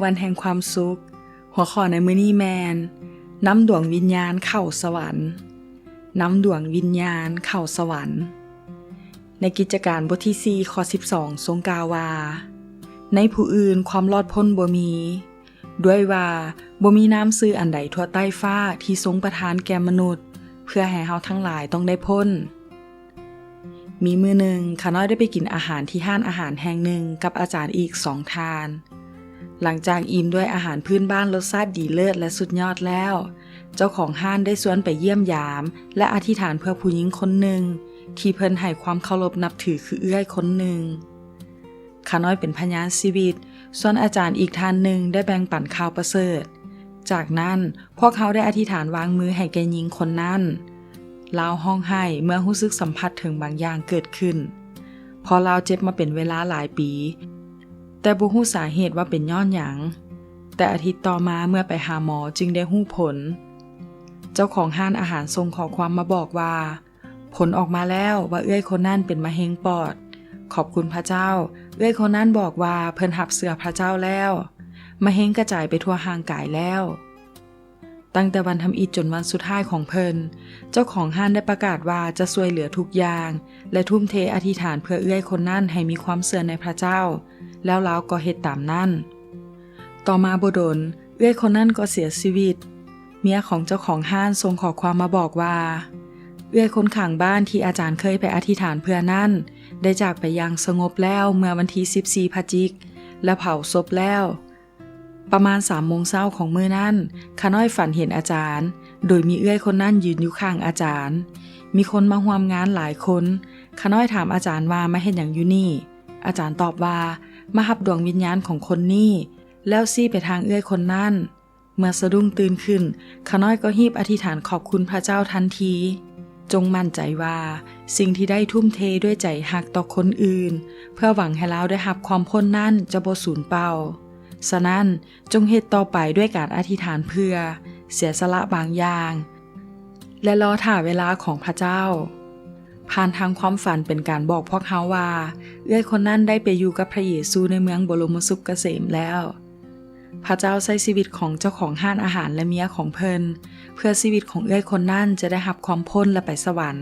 ວັນແຫ່ງຄວາມສຸກ. ຫົວຂໍ້ໃນມື້ນີ້ແມ່ນ ນຳດວງວິນຍານເຂົ້າສະຫວັນ. ນຳດວງວິນຍານເຂົ້າສະຫວັນ. ໃນກິດຈະການບົດທີສີ່ ຂໍ້ສິບສອງ ຊົງກ່າວວ່າ, ໃນຜູ້ອື່ນຄວາມລອດພົ້ນບໍ່ມີ, ດ້ວຍວ່າບໍ່ມີນາມຊື່ອັນໃດທົ່ວໃຕ້ຟ້າທີ່ຊົງປະທານແກ່ມະນຸດ ເພື່ອໃຫ້ເຮົາທັງຫຼາຍຕ້ອງໄດ້ພົ້ນ. ມີມື້ໜຶ່ງ, ຂ້ານ້ອຍໄດ້ໄປກິນອາຫານທີ່ຮ້ານອາຫານແຫ່ງໜຶ່ງກັບອາຈານອີກສອງທ່ານ. ຫຼັງຈາກອີ່ມດ້ວຍອາຫານພື້ນບ້ານລົດຊາດດີເລີດ ແລະ ສຸດຍອດແລ້ວ, ເຈົ້າຂອງຮ້ານໄດ້ຊວນໄປຢ້ຽມຢາມ ແລະ ອະທິຖານເພື່ອຜູ້ຍິງຄົນໜຶ່ງທີ່ເພິ່ນໃຫ້ຄວາມເຄົາລົບນັບຖືຄືເອື້ອຍຄົນໜຶ່ງ. ຂ້ານ້ອຍເປັນພະຍານຊີວິດ, ສ່ວນອາຈານອີກທ່ານໜຶ່ງໄດ້ແບ່ງປັນຂ່າວປະເສີດ. ຈາກນັ້ນ, ພວກເຮົາໄດ້ອະທິຖານວາງມືໃຫ້ແກ່ຍິງຄົນນັ້ນ. ລາວຮ້ອງໄຫ້ເມື່ອຮູ້ສຶກສຳຜັດເຖິງບາງຢ່າງເກີດຂຶ້ນ, ເພາະລາວເຈັບມາເປັນເວລາຫຼາຍປີ, ແຕ່ບໍ່ຮູ້ສາເຫດວ່າເປັນຍ້ອນຫຍັງ. ແຕ່ອາທິດຕໍ່ມາເມື່ອໄປຫາໝໍຈຶ່ງໄດ້ຮູ້ຜົນ. ເຈົ້າຂອງຮ້ານອາຫານສົ່ງຂໍ້ຄວາມມາບອກວ່າ, ຜົນອອກມາແລ້ວວ່າເອື້ອຍຄົນນັ້ນເປັນມະເຮັງປອດ. ຂອບຄຸນພະເຈົ້າ, ເອື້ອຍຄົນນັ້ນບອກວ່າເພິ່ນຮັບເຊື່ອພະເຈົ້າແລ້ວ. ມະເຮັງກະຈາຍໄປທົ່ວຮ່າງກາຍແລ້ວ. ຕັ້ງແຕ່ວັນທຳອິດຈົນວັນສຸດທ້າຍຂອງເພິ່ນ, ເຈົ້າຂອງຮ້ານໄດ້ປະກາດວ່າຈະຊ່ວຍເຫຼືອທຸກຢ່າງ ແລະ ທຸ່ມເທອະທິຖານເພື່ອເອື້ອຍຄົນນັ້ນໃຫ້ມີຄວາມເຊື່ອໃນພະເຈົ້າ, ແລ້ວລາວກໍເຮັດຕາມນັ້ນ. ຕໍ່ມາບໍ່ດົນ, ເອື້ອຍຄົນນັ້ນກໍເສຍຊີວິດ. ເມຍຂອງເຈົ້າຂອງຮ້ານສົ່ງຂໍ້ຄວາມມາບອກວ່າ, ເອື້ອຍຄົນຂ້າງບ້ານທີ່ອາຈານເຄີຍໄປອະທິຖານເພື່ອນັ້ນ ໄດ້ຈາກໄປຢ່າງສະຫງົບແລ້ວເມື່ອວັນທີສິບສີ່ ພະຈິກ ແລະ ເຜົາສົບແລ້ວ. ປະມານສາມໂມງເຊົ້າຂອງມື້ນັ້ນ, ຂ້ານ້ອຍຝັນເຫັນອາຈານ, ໂດຍມີເອື້ອຍຄົນນັ້ນຢືນຢູ່ຂ້າງອາຈານ. ມີຄົນມາຮ່ວມງານຫຼາຍຄົນ. ຂ້ານ້ອຍຖາມອາຈານວ່າມາເຮັດຫຍັງຢູ່ນີ້? ອາຈານຕອບວ່າ, ມາຮັບດວງວິນຍານຂອງຄົນນີ້, ແລ້ວຊີ້ໄປທາງເອື້ອຍຄົນນັ້ນ. ເມື່ອສະດຸ້ງຕື່ນຂຶ້ນ, ຂ້ານ້ອຍກໍຮີບອະທິຖານຂອບຄຸນພະເຈົ້າທັນທີ. ຈົ່ງໝັ້ນໃຈວ່າ, ສິ່ງທີ່ໄດ້ທຸ່ມເທດ້ວຍໃຈຮັກຕໍ່ຄົນອື່ນ ເພື່ອຫວັງໃຫ້ລາວໄດ້ຮັບຄວາມພົ້ນນັ້ນຈະບໍ່ສູນເປົ່າ. ສະນັ້ນ, ຈົ່ງເຮັດຕໍ່ໄປດ້ວຍການອະທິຖານເພື່ອ, ເສຍສະຫຼະບາງຢ່າງ ແລະ ລໍຖ້າເວລາຂອງພະເຈົ້າ. ຜ່ານທາງຄວາມຝັນເປັນການບອກພວກເຮົາວ່າ, ເອື້ອຍຄົນນັ້ນໄດ້ໄປຢູ່ກັບພະເຢຊູໃນເມືອງບໍລົມສຸກກະເສມແລ້ວ. ພະເຈົ້າໃຊ້ຊີວິດຂອງເຈົ້າຂອງຮ້ານອາຫານ ແລະ ເມຍຂອງເພິ່ນ ເພື່ອຊີວິດຂອງເອື້ອຍຄົນນັ້ນຈະໄດ້ຮັບຄວາມພົ້ນ ແລະ ໄປສະຫວັນ,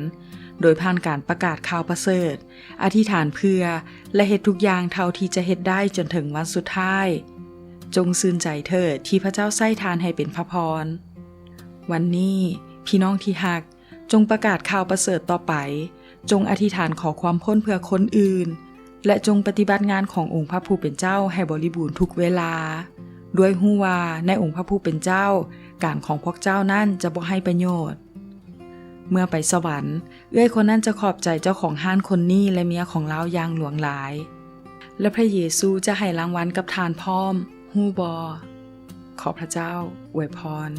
ໂດຍຜ່ານການປະກາດຂ່າວປະເສີດ, ອະທິຖານເພື່ອ ແລະ ເຮັດທຸກຢ່າງເທົ່າທີ່ຈະເຮັດໄດ້ຈົນເຖິງວັນສຸດທ້າຍ. ຈົ່ງຊື່ນໃຈເຖີດທີ່ພະເຈົ້າໃຊ້ທ່ານໃຫ້ເປັນພະພອນ. ວັນນີ້, ພີ່ນ້ອງທີ່ຮັກ, ຈົ່ງປະກາດຂ່າວປະເສີດຕໍ່ໄປ, ຈົ່ງອະທິຖານຂໍຄວາມພົ້ນເພື່ອຄົນອື່ນ, ແລະ ຈົ່ງປະຕິບັດງານຂອງອົງພະຜູ້ເປັນເຈົ້າໃຫ້ບໍລິບູນທຸກເວລາ. ດ້ວຍຮູ້ວ່າໃນອົງພະຜູ້ເປັນເຈົ້າ, ການຂອງພວກເຈົ້ານັ້ນຈະບໍ່ໃຫ້ປະໂຫຍດ. ເມື່ອໄປສະຫວັນ, ເອື້ອຍຄົນນັ້ນຈະຂອບໃຈເຈົ້າຂອງຮ້ານຄົນນີ້ ແລະ ເມຍຂອງລາວຢ່າງຫຼວງຫຼາຍ. ແລະ ພະເຢຊູຈະໃຫ້ລາງວັນກັບທ່ານພ້ອມ, ຮູ້ບໍ່? ຂໍພະເຈົ້າອວຍພອນ.